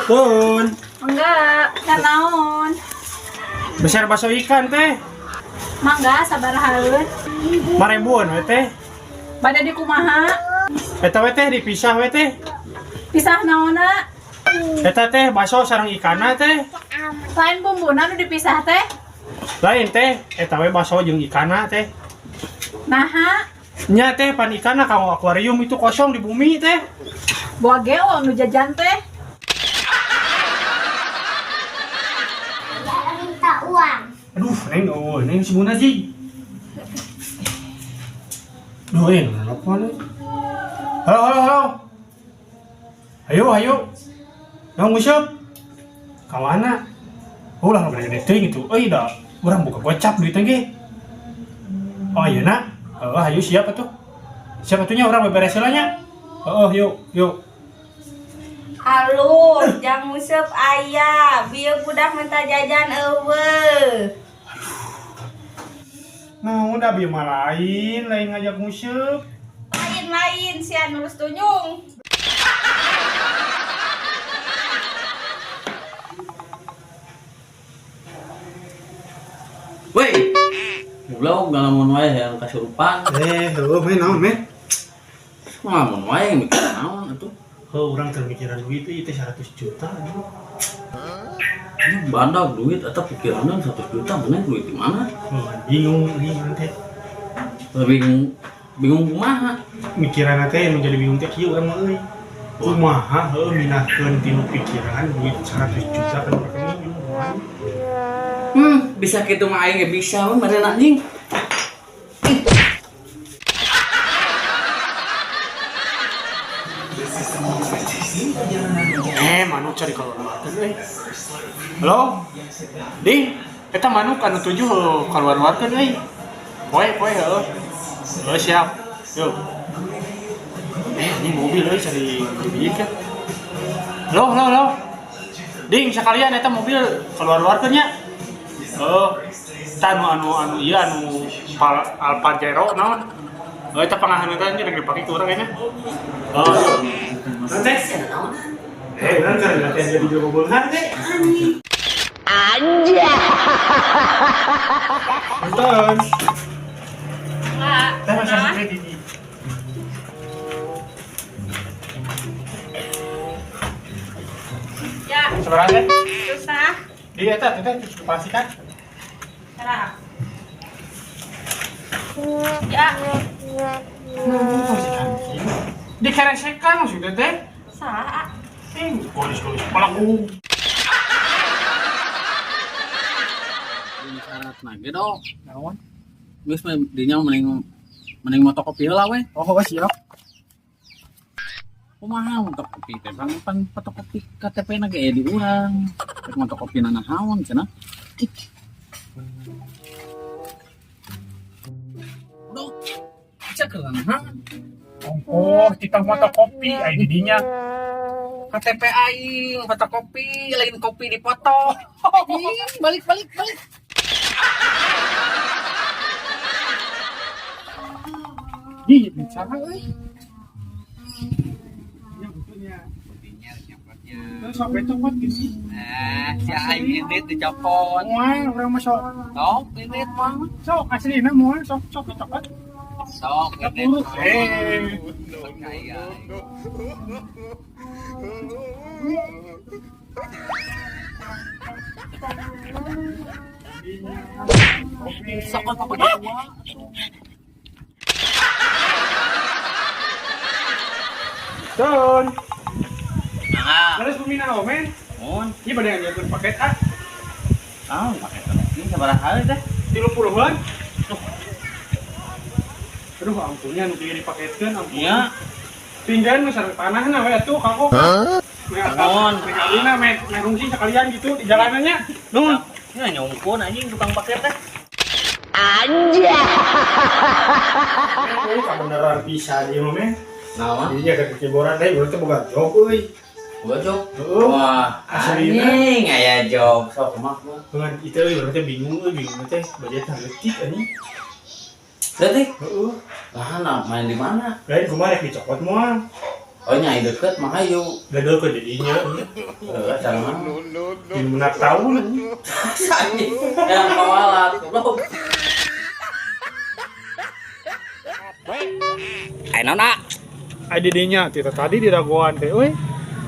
Pun. Enggak, kan naon. Besar bakso ikan teh. Mangga sabarahaeun. Marebuan we teh. Bade di kumaha? Eta we teh dipisah we teh. Pisah naonna? Eta teh bakso sareng ikanna teh. Lain bumbuna nu dipisah teh. Lain teh, eta we bakso jeung ikanna teh. Naha, Nya teh pan ikanna kanggo akuarium itu kosong di bumi teh. Boa geo nu jajan teh. Minta uang. Aduh, neng, oh, neng si Buna sih. Duh, ini apa nih? Halo, halo, halo. Ayo, ayo. Dong, nguseup. Ka mana? Oh, lah gede teuing gitu. Euy, da urang buka gocap duitnya ge. Oh, iya nak. Oh, ayo siap atuh. Siap atuh nya urang beberes heula nya. Oh, yuk, yuk. Alus, jang nguseup aya, bieu budak minta jajan eueuh. Nah, udah bieu mah lain, lain ngajak nguseup. Lain-lain sia nulus tunyung. Woi, goblok ngalamun wae yang kasurupan. Eh, heuh, men, naon, men? Ngalamun wae mikir naon atuh. Heuh, urang teu mikiran duit euy teh 100 juta aduh. Ini bandag duit atau pikirannya 100 juta bener duit di mana? Oh, bingung nih urang teh. Bingung bingung kumaha? Mikiran teh nu jadi bingung teh kieu urang mah euy. Kumaha heuh mindahkeun tinu pikiran duit 100 juta kan rekening kumaha. Bisa kitu mah aing ge bisa we meureun anjing. Eh, manuk cari keluar-luarkeun euy. Halo? Ding, eta manuk anu tujuh heuh kaluar-luarkeun euy. Poe poe heuh. Heuh siap. Yuk. Eh, ini mobil euy cari dibieun kan. Halo, halo, halo. Ding, sekalian eta mobil keluar-luarkeun nya. Oh, eta anu anu anu ieu anu Alfa Zero naon? Oh, eta pangahanetan nya rek dipake ku urang ayeuna. Oh, nanti. Eh, urang keur latihan jadi jago beunghar teh. Anjay. Nonton. Enggak. Teh masa di di. Ya, Sabaraha teh? susah. Di eta teh dipastikan. Salah. Ya, Dikeresekan maksudnya teh. salah. Eh, golis-golis pelaku. Ini syarat ge dok. Naon? Geus mah dinya mending mending motokopi heula we. Oh, siap. Kumaha motokopi teh pan pan fotokopi KTP na ge di urang. Rek motokopi na naon cenah. Dok, cek naon? Oh, titah motokopi ai di dinya. KTP aing fotokopi lain kopi dipoto. Balik balik balik. Di bicara euy. Ya betulnya. Terus sampai copot gini. Nah, si aing indit dicopot. Moal urang mah sok. Sok indit mah. Sok aslina moal sok sok dicopot. Sok indit. Urus. Eh. Percaya. Sok kan papa dua. Don. Nah, Terus pemina omen. mun Ieu bade ngajualkeun paket ah. naon paket ini sabaraha teh? 30-an. Aduh, ampunnya nu kieu dipaketkeun ampun. Iya. Pinggan nu sareng tanahna we atuh kanggo. Nuhun. Meh alina meh meh rungsing sekalian gitu di jalanannya. Nun, nya nyungkun anjing tukang paket teh. Euy, kabeneran pisan ieu mah meh. Naon? Iya ke keboran deui urang teh boga job euy. Boga job. Heeh. Wah, Aslina. anjing aya job. Sok kumaha kumaha. Dengan itu euy urang teh bingung euy, bingung teh budget leutik anjing. Leutik? Heeh. Lah, nah, main di mana? Lain kumaha rek dicopot moal. Oh nya deket mah hayu. Gagal ke jadinya. Heeh, cara mana? Di benar tahun. Anjing, yang kawalat goblok. Aya naon, ah? Ai didinya tita tadi di dagoan teh euy.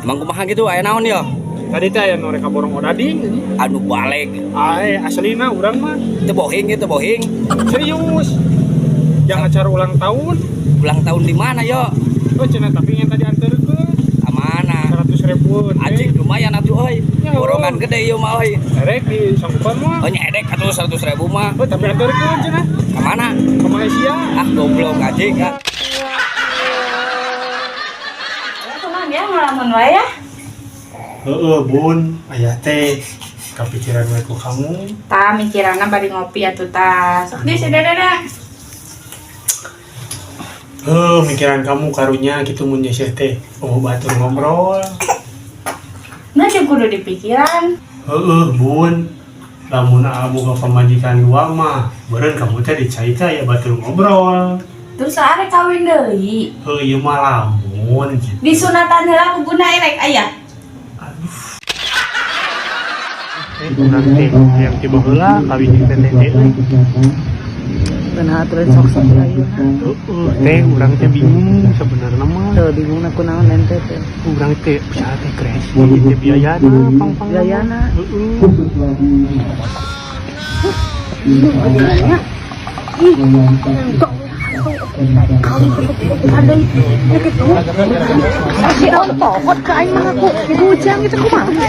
Emang kumaha gitu aya naon ya? Tadi teh aya nu rek kaborong odading. Anu balik. Ai aslina urang mah Teu bohing gitu, bohing. serius. Yang acara ulang tahun, Ulang tahun di mana yo? oh cenah tapi yang tadi anterkeun Ka mana? 100 ribuan. Anjing lumayan atuh euy. Ya, Borongan gede ieu mah euy. Erek di sanggupan mah. Oh nya edek atuh 100 ribu mah. Oh, tapi anterkeun cenah Ka mana? ke Malaysia. Ah, goblok anjing ah. Ya kunaon dia ngalamun wae ya? Heeh, Bun, aya teh kepikiran we ku kamu. Tah mikiranna bari ngopi atuh tah. Sok di si Dede. Heuh, mikiran kamu karunya gitu mun nyeseh teh. Oh, batur ngobrol. Nah, jeung kudu dipikiran. Heeh, Bun. Lamun aa boga pamajikan dua mah, beureun kamu teh dicai teh aya batur ngobrol. Terus arek kawin deui. Heuh, ieu mah lamun gitu. Disunatan heula ku guna erek aya. Eh, urang teh yang tiba heula kawin jeung teteh teh euy. Benar aturan sok sok ayeuna. Heeh, teh urang teh bingung sebenarnya mah. Tuh bingung aku naon ente teh. Urang teh usaha teh kresi teh biayana pang-pang. Biayana. Heeh. Ih, ada itu gitu. Si otokot ke aing mah aku bujang itu kumaha.